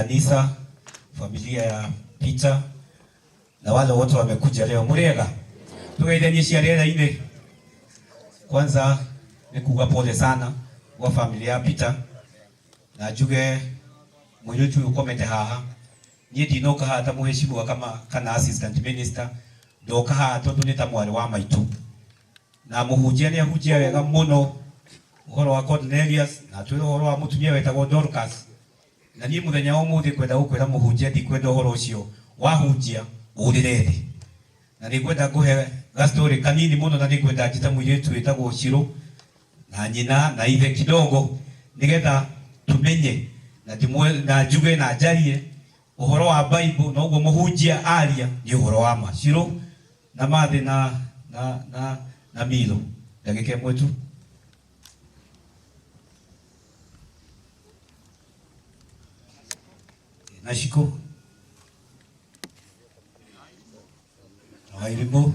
Kanisa, familia ya Peter na wale wote wamekuja leo. Muriega tugeithanie cia rĩera-inĩ. Kwanza nĩ kuga pole sana kwa familia ya Peter, na njuge mũirĩtu ũyũ ũkomete haha, niĩ ndinoka haha ta mũheshimiwa kama kana assistant minister, ndoka haha tondũ nĩ ta mwarĩ wa maitũ, na mũhunjia nĩ ahunjia wega mũno ũhoro wa Cornelius, na atwĩra ũhoro wa mũtumia wetagwo Dorcas. Na niĩ mũthenya wa ũmũthĩ ngwenda gũkwĩra mũhunjia, ndikwenda ũhoro ũcio wahunjia ũrĩre thĩ, na nĩ ngwenda ngũhe gastori kanini mũno, na nĩ ngwenda njĩte mũirĩtu wĩtagwo Shiro na nyina na ithe kidogo, nĩgetha tumenye na ndimwe na njuge na njarie ũhoro wa Bible, na ũguo mũhunjia aria nĩ ũhoro wa ma. Shiro na Mathĩ na Milo, ndagĩka ĩmwe tu. Na Shiko na Wairimũ.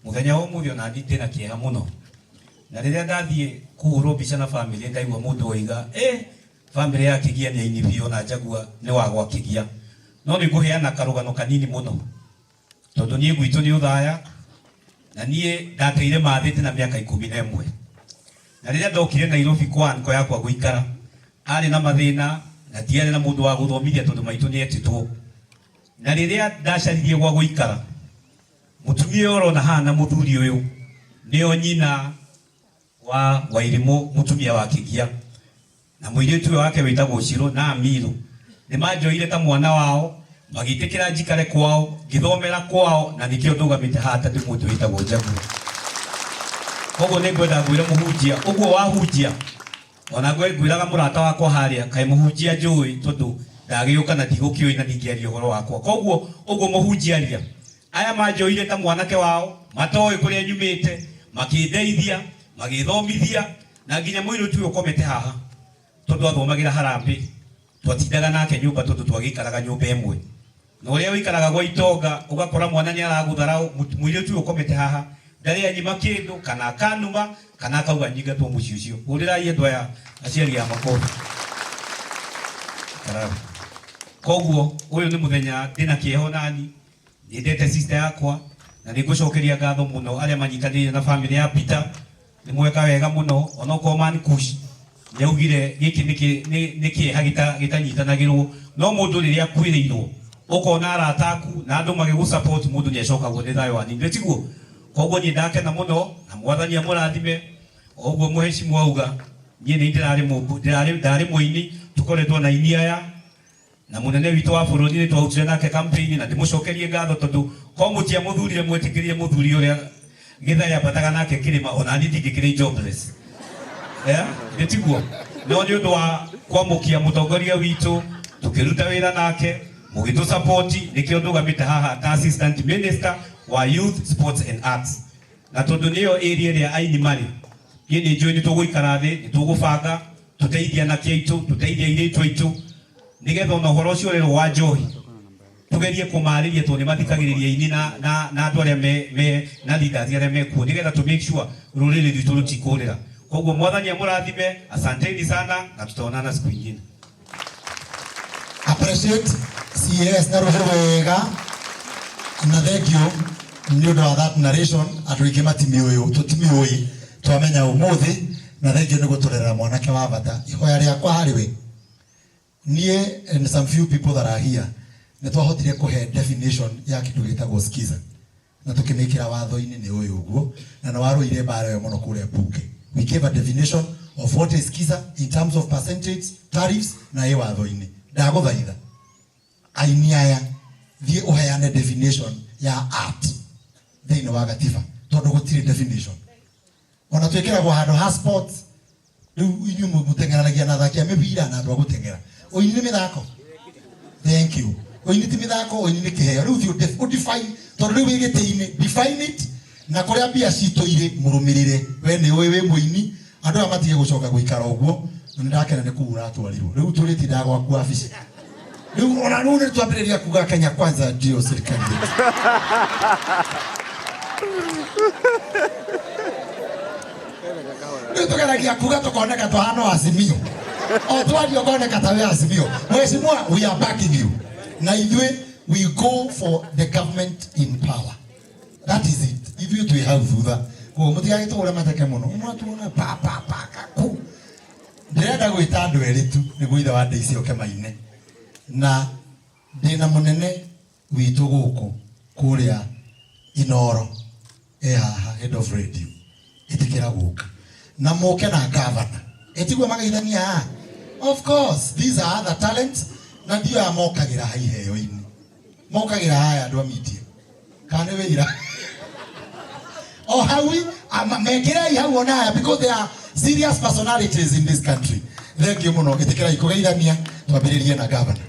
Muthenya wa umuthi ona ndĩ na kĩeha mũno, na rĩrĩa ndathiĩ kũhũrwo mbica na famĩlĩ, ndaigua mũndũ oiga, famĩlĩ ya Kĩgia nĩ aini biũ, na njagua nĩ wa gwa Kĩgia. No nĩ ngũheana karũgano kanini mũno, tondũ niĩ gwitũ nĩ Ũthaya, na niĩ ndateire Mathĩ na mĩaka 11. Na rĩrĩa ndokire Nairobi kwa anko yakwa gũikara, arĩ na mathĩna na ndiarĩ na mũndũ wa gũthomithia tondũ maitũ nĩ etĩtwo. Na rĩrĩa ndacaririe gwa gũikara, mũtumia ũyũ ũrona haha na mũthuri ũyũ nĩo nyina wa Wairimũ, mũtumia wa Kĩgia, na mũirĩtu ũyũ wake wĩtagwo Shiro na Amiru, nĩ manjoire ta mwana wao, magĩtĩkĩra njikare kwao, ngĩthomera kwao, na nĩkĩo ndũgamĩte haha ta ndĩ mũndũ wĩtagwo Njaguo. Koguo nĩ ngwenda ngwĩre mũhunjia ũguo wahunjia, ona ngwĩraga mũrata wakwa harĩa, kaĩ mũhunjia njũĩ, tondũ ndagĩũka na ndigũkĩũĩ na ndingĩaria ũhoro wakwa. Koguo ũguo mũhunjia aria, aya manjoire ta mwanake wao, matoĩ kũrĩa nyumĩte, makĩndeithia, magĩthomithia, na nginya mũirĩtu ũyũ ũkomete haha, tondũ athomagĩra Harambee, twatindaga nake nyũmba tondũ twagĩikaraga nyũmba ĩmwe. Na ũrĩa ũikaraga gwa itonga, ũgakora mwana nĩ aragũtharau, mũirĩtu ũyũ ũkomete haha ndarĩ anyima kĩndũ, kana akanuma, kana akauga nyingatwo mũciĩ ũcio. Hũrĩrai andũ aya aciari a makobi. Koguo ũyũ nĩ mũthenya ndĩna kĩeha onani, nyendete sister yakwa, na nĩ ngũcokeria ngatho mũno arĩa manyitanĩire na famĩlĩ ya Peter. Nĩ mweka wega mũno, onokorwo Man Kush nĩaugire gĩkĩ nĩ kĩeha gĩtanyitanagĩrwo, no mũndũ rĩrĩa akuĩrĩirwo ũkona arata aku na andũ magĩgũ support, mũndũ nĩ acokagwo nĩ thayũ hanini, nĩ tiguo? Koguo niĩ ndakena mũno, na Mwathani amũrathime. O ũguo mũhecimu auga, niĩ nĩ ndĩrarĩ ndarĩ mũini, tũkoretwo na aini aya na munene witũ wa bũrũri nĩ twarutire nake campaign, na ndĩmũcokerie ngatho tondũ ko mũtiamũthurire mwĩtĩkĩrie mũthuri ũrĩa Gĩthai ambataga nake kĩrĩma, ona niĩ ndingĩkĩrĩ jobless, nĩ tiguo? No nĩ ũndũ wa kwamũkia mũtongoria witũ, tũkĩruta wĩra nake, mũgĩtũ support, nĩkĩo ndũgamĩte haha ta assistant minister wa youth, sports and arts. Na tondũ nĩyo area ĩrĩa aini marĩ, niĩ nĩ njũĩ nĩ tũgũikara thĩ, nĩ tũgũbanga, tũteithie anake aitũ, tũteithie airĩtu aitũ, nĩgetha ona ũhoro ũcio ũrerwo wa njohi tugerie kũmarĩria, tondũ nĩ mathikagĩrĩria aini na andũ arĩa me na leaders arĩa mekuo, nĩgetha to make sure rũrĩrĩ rwitũ rũtikũrĩra. Koguo Mwathani amũrathime, asanteni sana na tutaonana siku ingine. Appreciate CS na rũhĩ wega, na thank you nĩ ũndũ wa that narration. Andũ aingĩ matimiũĩ, tũtimiũĩ, twamenya ũmũthĩ, na thank you nĩ gũtũrerera mwanake wa bata. Ihoya rĩakwa harĩ we, niĩ and some few people that are here, nĩ twahotire kũhe definition ya kĩndũ gĩtagwo skiza na tũkĩmĩkĩra watho-inĩ, nĩ ũyũ ũguo, na nĩ warũire mbara ĩyo mũno kũrĩa bunge. We gave a definition of what is skiza in terms of percentage tariffs na ĩ watho-inĩ. Ndagũthaitha aini aya, thiĩ ũheane definition ya art thĩinĩ wa gatiba, tondũ gũtirĩ definition. Ona twĩkĩragwo handũ ha sports. Rĩu inyuĩ mũteng'eranagia na athaki a mĩbira na andũ a gũteng'era. Ũini nĩ mĩthako? Thank you. Ũini ti mĩthako, ũini nĩ kĩheo. Rĩu thiĩ ũdefine, tondũ rĩu wĩ gĩtĩ-inĩ, define it, na kũrĩa mbia citũ irĩ mũrũmĩrĩre. We nĩ ũĩ wĩ mũini, andũ aya matige gũcoka gũikara ũguo, na nĩ ndakena nĩ kũu ũratwarirwo. Rĩu tũrĩtindaga gwaku wabici. Rĩu ona rĩu nĩ twambĩrĩria kuga Kenya Kwanza ndio serikali yetu. Rĩu tũgeragia kuga tũkoneka tũhana o Azimio. O twaria ũkoneka ta wĩ Azimio. Mheshimiwa, we are backing you. Na ithuĩ we go for the government in power. That is it. Ithuĩ twĩ hau thutha. Koguo mũtigagĩtũhũre mateke mũno. Mũratuona pa pa pa kaku. Ndĩrenda gwĩta andũ erĩ tu nĩguo ithe wa Daisy oke maine. Na ndĩna mũnene witũ gũkũ kũrĩa Inoro e haha head of radio ĩtĩkĩra gũka na mũke na gavana ĩtiguo mageithania haha. Of course these are other talents na ndio aya mokagĩra ha iheo-inĩ mokagĩra haya andũ a media kana nĩ wĩira o hau mekĩrei hau ona aya because they are serious personalities in this country. Thank you mũno, ĩtĩkĩrai kũgeithania twambĩrĩrie na gavana.